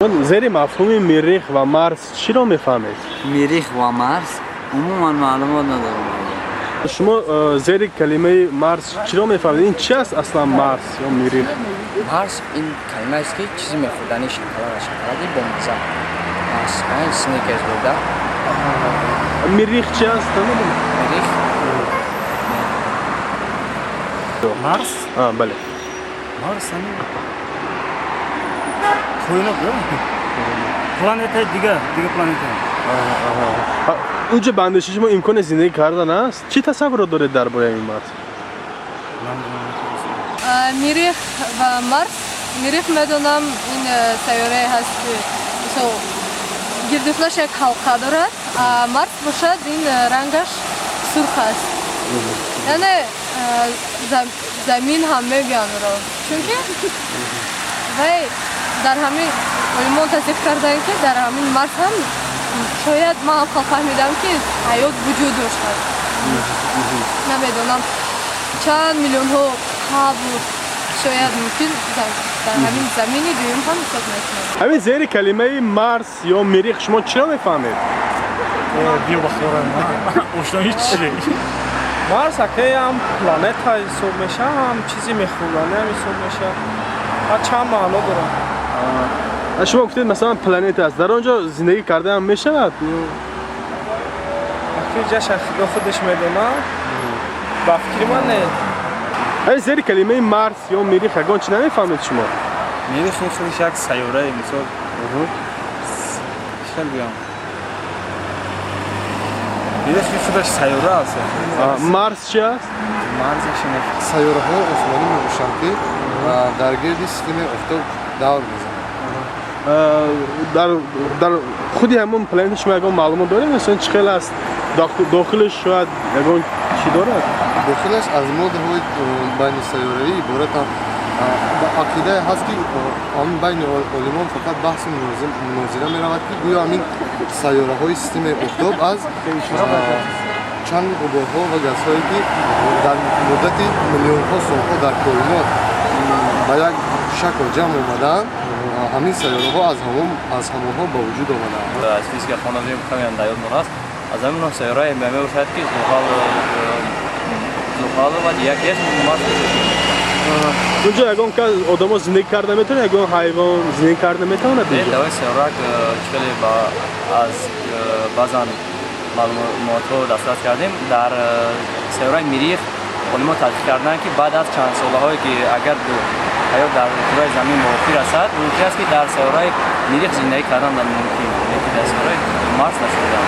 Зери мафҳуми Миррих ва Марс чиро мефаҳмед? Миррих ва Марс умуман маълумот надорам. Шумо зери калимаи Марс чиро мефаҳмед? Ин чи аст аслан, Марс ё Миррих? Марс ин калимаест, ки чизи мехӯрдани, шоколад, шоколади бомазза. Марс Сникерс буда. Миррих чи аст, намедонед? Миррих? Марс? Бале. Марс ҳамин коинот, планетаи дига, планета. Унҷо ба андешаи шумо имкони зиндагӣ кардан аст? Чӣ тасаввурот доред дар бораи ин Марс? Миррих ва Марс. Миррих медонам, ин сайёрае ҳаст, ки мисол гирди худаш як ҳалқа дорад, а Марс бошад, ин рангаш сурх аст, яъне замин ҳам мегӯянд ӯро, чунки вай дар ҳамин олимон тасдиқ карданд, ки дар ҳамин Марс ҳам шояд, ман ҳам хел фаҳмидам, ки ҳаёт вуҷуд доштааст. Намедонам, чанд миллионҳо қабл шояд мумкин дар ҳамин замини дуюм ҳам ҳисоб мекунанд. Ҳамин зери калимаи Марс ё Миррих шумо чиро мефаҳмед? Биё бахорам, ошно ҳеч чизе. Марс акаям планета ҳисоб мешавад, ҳам чизи мехӯрданиам ҳисоб мешавад ва чанд маъно дорад. Шумо гуфтед, масалан, планета аст. Дар он ҷо зиндагӣ кардаам мешавад? Аки ҷаша худо худаш медонад, ба фикри ман, не. Ҳамин зери калимаи Марс ё Миррих ягон чӣ намефаҳмед шумо? Миррих ин худаш як сайёрае, мисол, чӣ хел гӯям, Миррих ин худаш сайёра аст. Марс чи аст? Марсаш. Сайёраҳои осмонӣ мебошанд, ки дар гирди системаи офтоб давр мезананд. Дар худи ҳамон планета шумо ягон маълумот доред, масалан, чӣ хел аст дохилаш, шояд ягон чӣ дорад? Дохилаш аз моддаҳои байнисайёравӣ иборатанд. Ба ақидае ҳаст, ки ҳамин байни олимон фақат баҳсу мунозира меравад, ки гӯё ҳамин сайёраҳои системаи офтоб аз чанд ғуборҳо ва газҳое, ки дар муддати миллионҳо солҳо дар коинот ба як шакл ҷамъ омадаанд, ҳамин сайёраҳо аз ҳамонҳо ба вуҷуд омадаанд. Аз физика хондам, камеам дар ёдмон аст. Аз ҳамин сайёрае мебошад, ки Зуҳал ва якеаш Марс. Унҷо ягон кас, одамо зиндагӣ карда метавонад, ягон ҳайвон зиндагӣ карда метавонад? Давои сайёра хеле аз баъзан маълумотҳо дастрас кардем. Дар сайёраи Мирих олимон тадқиқ карданд, ки баъд аз чанд солаҳое, ки агар ҳаёт дар кураи Замин ба охир расад, мумкин аст, ки дар сайёраи Мирих зиндагӣ кардан мумкин, лекин дар сайёраи Марс нашуда.